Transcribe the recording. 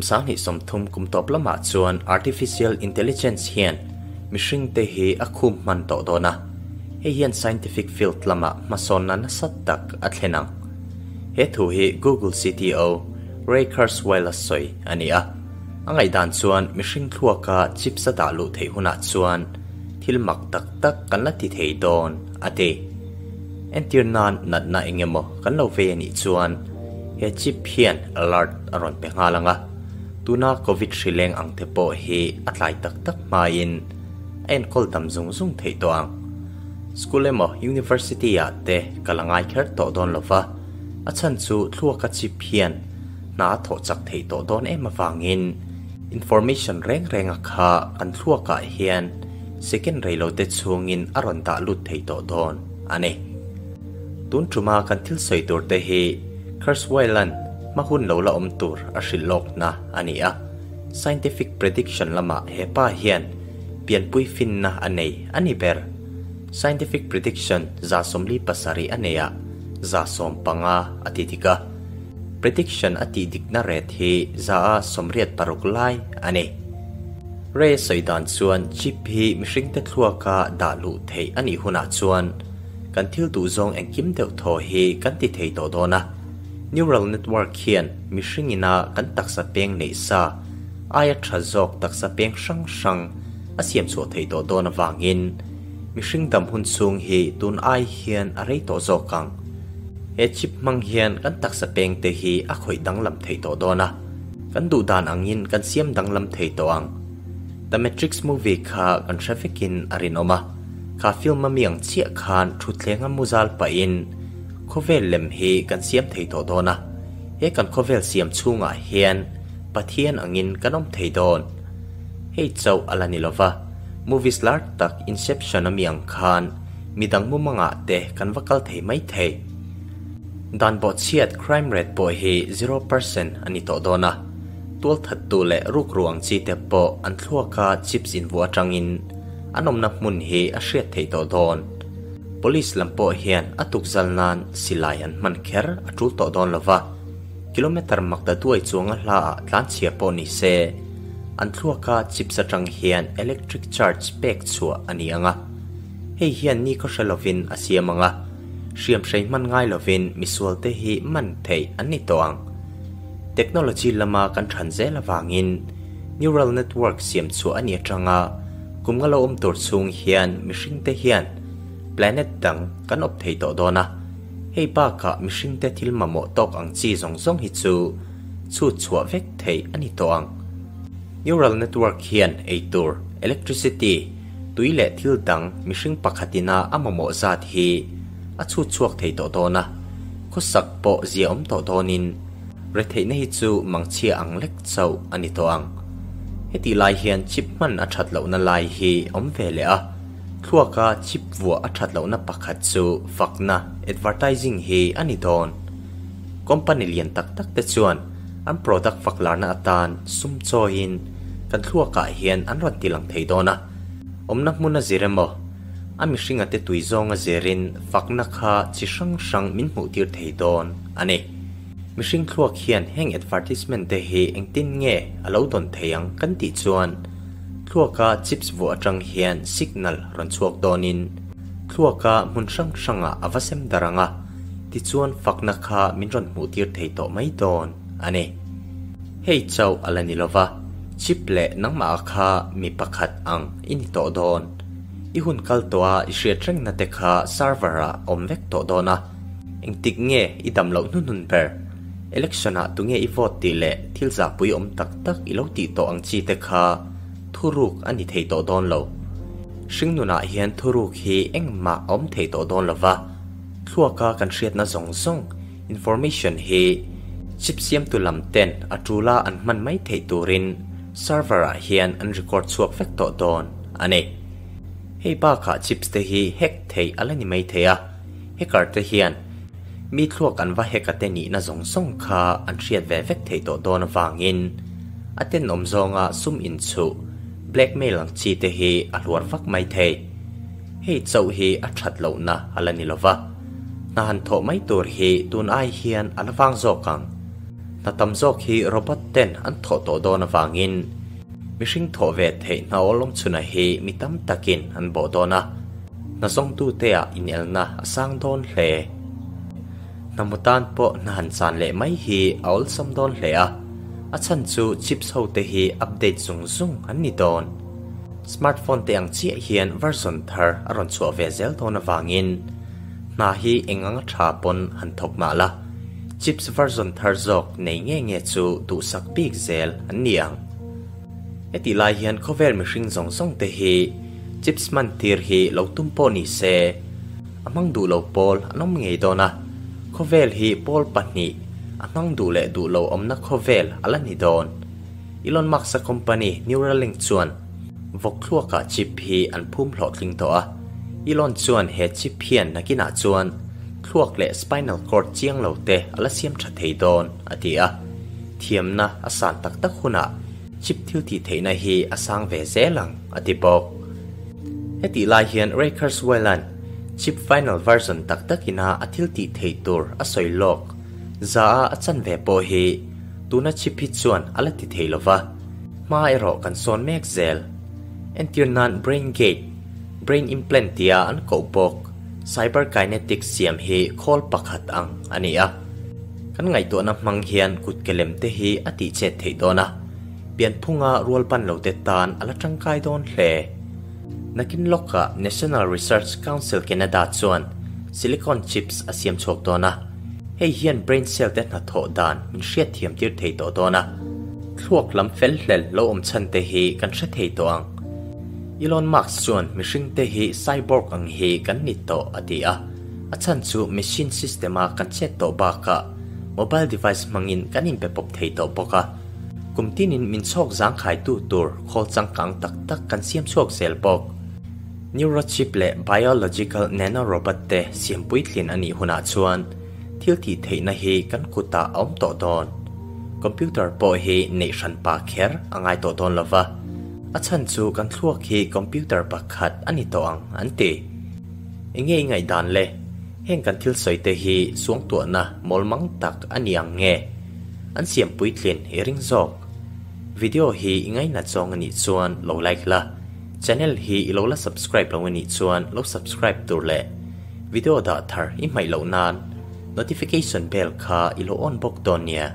2030 kum tawp lamah chuan Artificial Intelligence hian mihringte hi a khum hman tawh dawn a, hei hian scientific field lamah hmasawnna nasa tak a thlen ang. He thu hi Google CTO Ray Kurzweil-a sawi a ni a, a ngaihdan chuan mihring thluaka chips a dah luh theih hunah chuan thil mak tak tak kan la ti thei dawn, a ti. Entir nan natna eng emaw kan lo vei a nih chuan he chip hian alert a rawn pe nghal ang a, tuna Covid hri leng ang te pawh hi a tlai tak tak hmain a enkawl dam zung zung theih tawh ang. School emaw University ah te ka la ngai kher tawh dawn lo va, a chhan chu thluaka chip hian hna a thawh chak theih tawh dawn em avangin information reng reng a kha kan thluakah hian second reilote chhungin a rawn dah lut thei tawh dawn a ni. Tun tuma kan thil sawi tur te hi Kurzweil-a'n hma hun lo la awm tur a hrilh lawkna a ni a, scientific prediction lamah he pa hian pianpui finna a nei a ni ber. Scientific prediction 77 a nei a, 15 a ti dik a. Prediction a tih dikna ret hi 86 lai a ni. Ray sawi dan chuan chip hi mihringte thluaka dah luh theih a nih hunah chuan kan thil duh zawng engkim deuh thaw hi kan ti thei tawh dawn a. Neural network hian mihring ina kan taksa peng neih sa aia tha zawk taksa peng hrang hrang a siam chhuah theih tawh dawn avangin mihring dam hun chhung hi tun ai hian a rei tawh zawk ang. He chip hmang hian kan taksa peng te hi a khawih danglam theih tawh dawn a, kan duh dan angin kan siam danglam thei tawh ang. The Matrix movie kha kan hre vekin a rinawm a, kha film a mi ang chiah khan thutthleng a muzal pahin khawvel lem hi kan siam thei tawh dawn a, he kan khawvel siam chhungah hian Pathian angin kan awm thei dawn. Hei chauh a la ni lova, movies lar tak Inception a mi ang khan Midang mumangah te kan va kal thei mai thei. Dan bawhchhiat crime rate pawh hi 0% a ni tawh dawn a, tualthattu leh rukru ang chi te pawh an thluaka chips invuah atangin an awmna hmun hi a hriat theih tawh dawn. Police lam pawh hian a tukzal nan silai an hman kher a tul tawh dawn lova, kilometre makta duai chuanga hlaah tlanchhia pawh ni se, an thluaka chips atang hian electric charge pek chhuah a ni ang a. Hei hian ni khaw hre lovin a siam ang a, hriam hrei hman ngai lovin misualte hi man theih an ni tawh ang. Technology lama kan than zel avangin neural network siam chhuah a ni atanga kum nga lo awm tur chhung hian mihringte hian planet dang kan awp thei tawh dawn a, hei bakah mihringte thil mamawh tawk ang chi zawng zawng hi chu chhut chhuah vek theih a ni tawh ang. Neural network hian eitur, electricity, Tui leh thil dang mihring pakhatina a mamawh zat hi a chhut chhuak thei tawh dawn a, khawsak pawh zia awm tawh dawnin retheihna hi chu mangchhia ang lek chauh a ni tawh ang. Hetih lai hian chip hman a that lohna lai hi awm ve leh a, thluaka chip vuah a that lohna pakhat chu fakna, advertising, hi a ni dawn. Company lian tak tak te chuan an product fak larna atan sum chawiin kan thluakah hian an rawn ti lang thei dawn a, awmna hmun a zir emaw, a mihringa te tui zawng a zirin fakna kha chi hrang hrang min hmuh tir thei dawn a ni. Mihring thluak hian heng advertisement te hi engtin nge a lo dawn thei ang kan tih chuan thluaka chips vuah atang hian signal rawn chhuak dawnin thluaka hmun hrang hrangah a va sem dar ang a, Tichuan fakna kha min rawn hmuh tir thei tawh mai dawn a ni. Hei chauh a la ni lova, chip leh nangmah kha mi pakhat ang i ni tawh dawn. I hun kal tawh a i hriat rengna te kha server ah awm vek tawh dawn a, engtik nge i dam loh hnuhnun ber? Election ah tunge i vote tih leh thil zahpui awm tak tak i lo tih tawh ang chi te kha thuruk a ni thei tawh dawn lo. Hringnunah hian thuruk hi engmah a awm thei tawh dawn lova, Thluaka kan hriatna zawng zawng, information, hi chip siamtu lam ten a tula an hman mai theih turin server ah hian an record chhuak vek tawh dawn a ni. Hei bakah chips te hi hack theih a la ni mai thei a, hacker te hian mi thluak an va hack a te nihna zawng zawng kha an hriat ve vek theih tawh dawn avangin a tenawm zawnga sum inchhuh, blackmail ang chi te hi a hluar vak mai thei. Hei chauh hi a that lohna a la ni lova, hna han thawh mai tur hi tun ai hian a la vang zawk ang. Hna tam zawk hi robot ten an thawh tawh dawn avangin mihring thawh ve theih hna awlawm chhuna hi mi tam takin an bawh dawn a, hna zawngtute ah inelna a sang dawn hle. Hna hmu tan pawh hna han chan leh mai hi a awlsam dawn hle a, a chhan chu chips ho te hi update zung zung an ni dawn. Smartphone te ang chiah hian version thar a rawn chhuah ve zel dawn avangin hna hi eng anga tha pawn han thawk mah la, chips version thar zawk nei nge nge chu duhsak bik zel an ni ang. Hetih lai hian khawvel mihring zawng zawng te hi chips hman tir hi lo tum pawh ni se, a hmang duh lo pawl an awm ngei dawn a, khawvel hi pawl pahnih a hmang duh leh duh lo awmna khawvel a la ni dawn. Elon Musk-a company Neuralink chuan vawk thluakah chip hi an phum hlawhtling tawh a, Elon chuan he chip hian nakinah chuan thluak leh spinal cord chiang lo te a la siam tha thei dawn, a ti a. Thiamna a san tak tak hunah chip thil tih theihna hi a sang ve zel ang, a ti bawk. Hetih lai hian Ray Kurzweil-a'n chip final version tak takina a thil tih theih tur a sawi lawk za a a chan ve pawh hi tuna chip hi chuan a la ti thei lo va, hma erawh kan sawn mek zel. Entir nan brain gate, brain implant tia an koh bawk cyberkinetic siam hi khawl pakhat ang a ni a. Kan ngaihtuahna hmang hian kut ke lem te hi a tih chet theih dawn a, pianphunga rual ban lo te tan a la tangkai dawn hle. Nakin lawkah National Research Council Canada chuan silicon chips a siam chhuak dawn a, hei hian brain cell te hnathawh dan min hriatthiam tir thei tawh dawn a, thluak lam fel hlel lo awm chhan te hi kan hre thei tawh ang. Elon Musk chuan mihring te hi cyborg ang hi kan ni tawh a ti a. A chhan chu machine system a kan chet tawh bakah mobile device hmangin kan inpe pawp thei tawh bawk a. Kum tinin min chhawk zangkhaitu tur khawl changkang tak tak kan siam chhuak zel bawk. Neurochip leh biological nanorobot te siam puitlin a nih hunah chuan thil tih theihna hi kan kutah a awm tawh dawn. Computer pawh hi neih hran pa kher a ngai tawh dawn lova, a chhan chu kan thluak hi computer pakhat a ni tawh ang an ti. Enge i ngaihdan le? Heng kan thil sawi te hi suangtuahna mawlmang tak a ni ang nge? An siam puitlin i ring zawk. Video hi i ngainat zawng a nih chuan lo like la, channel hi i lo la subscribe lo a nih chuan lo subscribe tur leh video dah thar i hmaih loh nan notification bell kha i lo on bawk dawn nia.